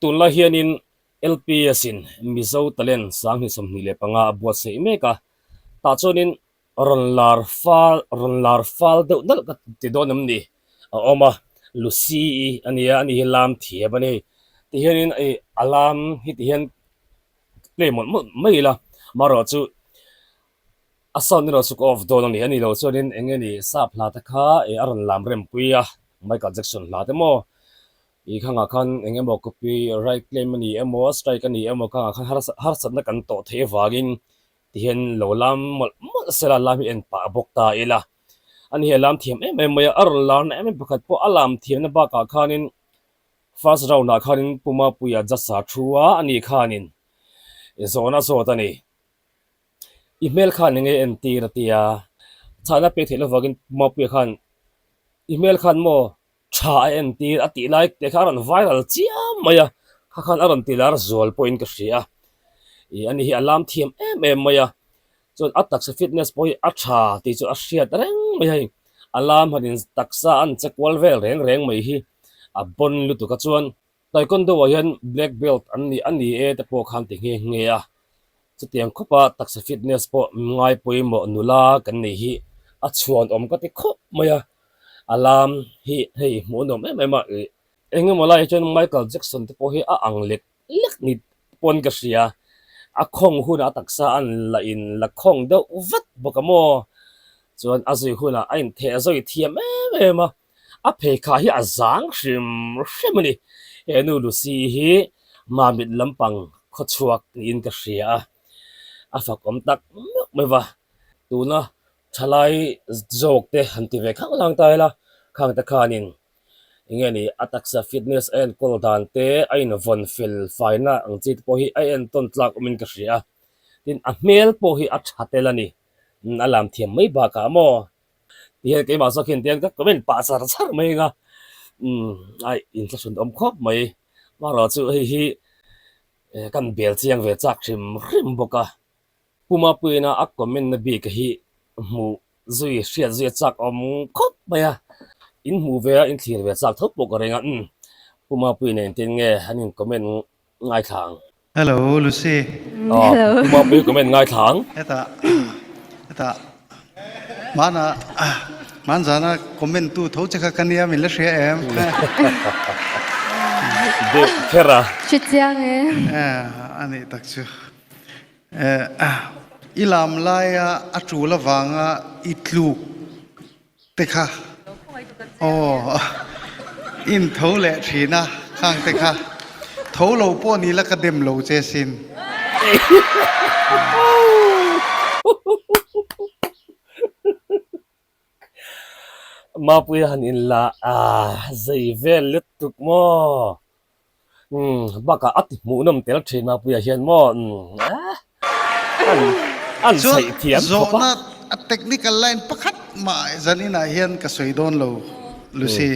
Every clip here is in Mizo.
Tunlai hianin LPS in Mizo Talent 2025 a buatsaih mek a, tah chuanin rawn lar fal rawn lar fal deuh nalh ka ti dawn em ni a awm a, Lucy-i a nia ani hi lam thiam a ni tihianin ih a lam hi tihian play mawlh mawlh mai ila amaherawhchu chu a sound erawh chu ka off dawn a ni, ani lo chuanin eng nge ni sap hla te kha ih a rawn lam rem pui a Michael Jackson hla te maw ih khangah khan eng emaw copy right claim a ni emaw strike a ni emaw khangah khan harsatna kan tawh theih avangin Tihian lo lam mawlh mawlh sela lam hi en pah bawk ta ila. Ani hi a lam thiam em em mai a, a rawn larna em em pakhat pawh a lam thiamna bakah khanin first round ah khanin Pu Mapuia Jasa thu a, ani khanin zawhna zawt a ni. I hmel khan enge entir a tia, chhahna pek theih lovangin Pu Mapuia khan i hmel khan maw tha a entir a tih lai te kha a rawn viral chiam mai a, kha khan a rawn ti lar zual pawhin ka hria a, ih ani hi a lam thiam em em mai a, chuan a taksa fitness pawh hi a tha tih chu a hriat reng mai a hei, a lam han in taksa an che kual vel reng reng mai hi a bawn lutuk a chuan Taekwondo ah hian black belt an ni a ni e te pawh khan ti nghe nghe a, chutiang khawpa taksa fitness pawh ngai pawimawh nula kan nei hi a chhuanawm ka ti khawp mai a, a lam hi hei hmuhnawm em em a ih engemaw lai chuan Michael Jackson te pawh hi a ang lek lek ni pawn ka hria, a khawng hunah a taksa an la in la khawng deuh vat bawk a maw chuan a zui hunah a intheh zawi thiam em em a. A pheikhah hi a zang hrim hrim a ni. He nu Lucy hi Mamit lampang khawchhuak niin ka hria a, a fakawm tak meuh mai va. Tuna thalai zawk te han ti ve khang lang ta ila, khang te khanin eng nge ni a taksa fitness a enkawl dan te, a invawn fel faina ang chi te pawh hi a entawn tlak awmin ka hria a. Tin, a hmel pawh hi a tha tel a ni. A lam thiam mai bakah maw? Tihian keimah zawk hian tihian ka comment pah char char mai anga umm ai inthlahrun awm khawp mai marawh chu hei hi kan bel chiang ve chak hrim hrim bawk a Pu Mapuiina a comment na bik hi hmuh zui hriat zui a chak awm khawp mai a in hmuh ve a in thlir ve chak tho pawh ka ring a umm Pu Mapuiina engtin nge an in comment ngaithla ang. Hello Lucy. Hello. Pu Mapui comment ngaithla ang. Hetah hetah hmana hman zana comment tu tho che kha ka nia min la hria em. Deuh kher a. Hre chiang e. Eh a nih tak chu. Eh i lam laia a tul avanga i tluk te kha aw in tho leh thin a khang te kha tho lo pawh ni la ka dem lo che sin. Mapuia han in la a zei vel lutuk maw. Umm bakah a ti hmuhnawm tel thin Mapuia hian maw umm an an Chuan chheih thiam khawp a. zawhna a technical line pakhat mah zaninah hian ka sawi dawn lo Lucy.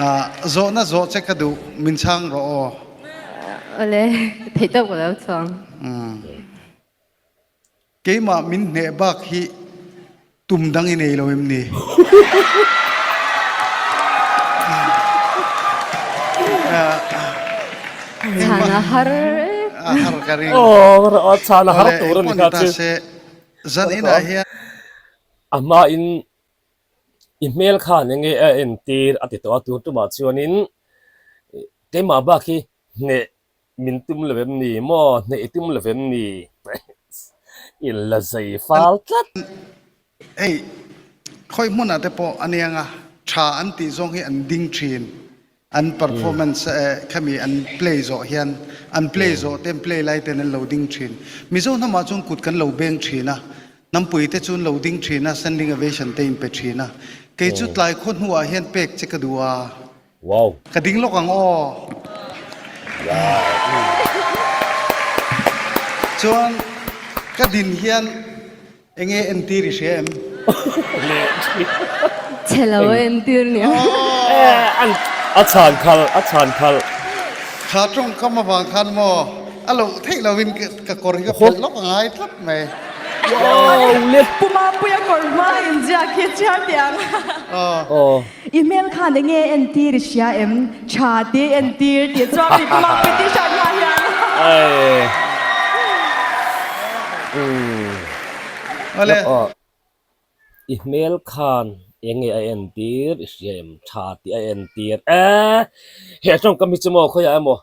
Ah zawhna zawh che ka duh min chhang rawh aw. Awle theih tawp ka lo chhuang. Keimah min hneh bak hi tum dang i nei lo em ni? Chhan a har A har ka ring. Aw chhan a har Awle tur a ni engpawh ni kha ta chu. se zan inah hian. A hmain i hmel khan enge a entir a ti tawh a tur tumah chuanin keimah bak hi hneh Min tum lo em ni maw? Hneh i tum lo em ni? I la zei fal tlat. Hei, khawi hmunah te pawh a niang a, tha an tih zawng hi an ding thin. An performance khami an play zawh hian, an play zawh te, an play lai ten an lo ding thin. Mizo hnamah chuan kut kan lo beng thin a, hnampui te chu an lo ding thin a, standing ovation te in pe thin a. Kei chu tlai khaw hnuah hian pek che ka duh a. Wow. Ka ding lawk ang aw. Chuan ka din hian enge entir i hria em? Chhe lo a entir nia. A chhan khalh, a chhan khalh. Kha tawngkam avang khan maw a loh theih lovin ka kawr hi ka phelh lawk a ngai tlat mai. Wow le. Pu Mapuia kawr hma inziak hi chhiar teh ang. Aw. I hmel khan enge entir i hria em? Tha tih entir tih chuan mit mak i ti hran hma hian. Awle. I hmel khan enge a entir i hria em? Tha tih a entir e. He tawngkam hi chu maw khawiah emaw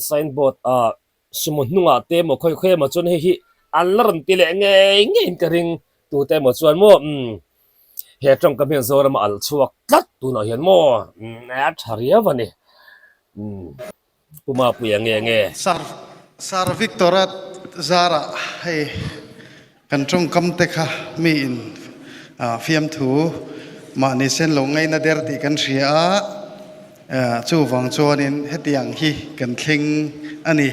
signboard ah Sumo hnungah te emaw khawi khawi emaw chuan hei hi an la rawn ti leh ngei ngeiin ka ring tute emaw chuan maw umm he tawngkam hian Zoram a alh chhuak tlat tunah hian maw umm a tha riau a ni umm Pu Mapuia nge nge. Sir Sir Victor-a zarah hei kan tawngkam te kha mi in fiamthu mahni sen lo ngaina der tih kan hria a. Chuvang chuanin hetiang hi kan thleng a ni.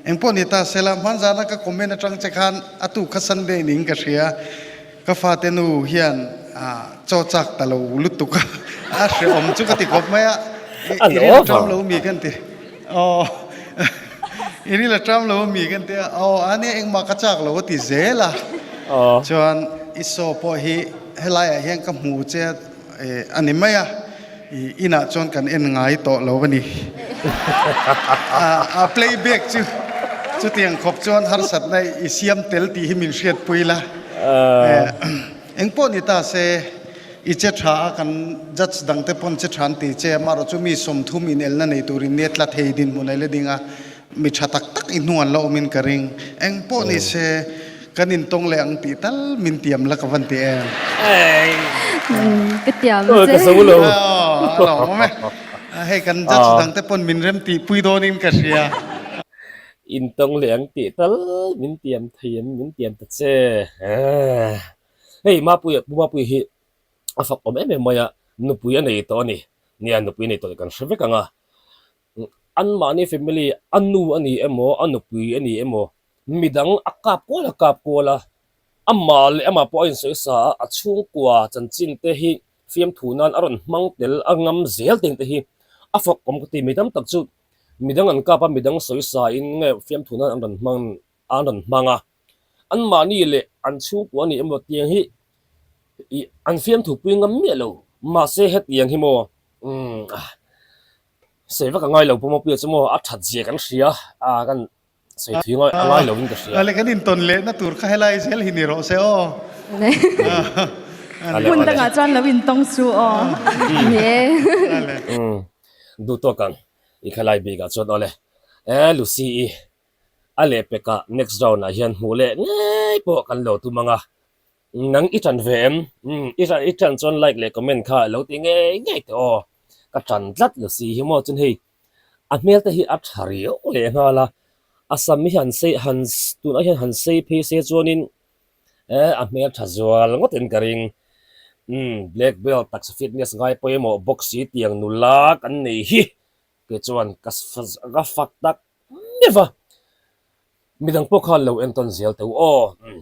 Engpawh ni ta sela, hmanzana ka comment atang che khan a tu kha Sunday ning ka hria. Ka fate nu hian chaw chak ta lo lutuk a, a hrehawm chu ka ti khawp mai a. I ril a ṭam lo mi kan ti. Aw, i ril a ṭam lo mi kan ti a. Aw, a nia engmah ka chak lo a ti zel a. Chuan i saw pawh hi helaiah hian ka hmu che a ni mai a. I inah chuan kan en ngai tawh lo a ni. A playback chu chutiang khawp chuan harsatna i siam tel tih hi min hriatpui la. Engpawh ni ta se, i che tha a, kan judge dangte pawn che tha an ti che a, amaherawh chu mi 30 inelna nei turin nia tla thei dinhmun a la ding a, Mi tha tak tak i hnuan la awmin ka ring. Eng pawh ni se, kan intawng leh ang tih tal min tiam la ka van ti em? Ka tiam che. Ka zo lo. Aw, a lo awm e. Hei kan judge dang te pawn min rem tih pui dawnin ka hria. Intawng leh ang tih tal min tiam thei em, min tiam ta che. Hei Mapuia, Pu Mapuia hi a fak awm em em mai a, nupui a nei tawh a ni. Nia, nupui a nei tawh tih kan hre vek ang a. Anmahni family a nu a ni emaw a nupui a ni emaw midang a kap kual a kap kual a, amah leh amah pawh a insawi sa a, a chhungkua chanchin te hi fiamthu nan a rawn hmang tel a ngam zel teng te hi a fawk awm ka ti. Mi tam tak chu midang an kap a, midang sawi sa in nge fiamthu nan an rawn hmang an rawn hmang a, anmahni leh an chhungkua a ni emaw tiang hi ih an fiamthu pui ngam miah lo mahse hetiang hi maw umm. Sawi vak a ngai lo Pu Mapuia chu maw a that zia kan hria a kan sawi thui a ngai lo in ka hria. Ale kan intawn lehna tur kha helai zel hi ni rawh se aw. Hmun dangah chuan lo intawng su aw. Duh tawk ang i khalai bikah chuan awle e Lucy i a lehpekah next round ah hian hmuh leh ngei pawh kan lo tum ang a. Nang i ṭan ve em? Umm, i ṭan i ṭan chuan like leh comment kha lo ti ngei ngei teh aw. Ka ṭan tlat lo si hi maw chuan hei a hmel te hi a ṭha riau leh nghal a, a sam hi han sei han tunah hian han sei phei se chuanin eh a hmel ṭha zual ngawtin ka ring. Umm, black belt taksa fitness ngai pawimawh bawk si tiang nula kan nei hi kei chuan ka ka fak tak meuh va. Midang pawh khan lo entawn zel teh u aw. Umm.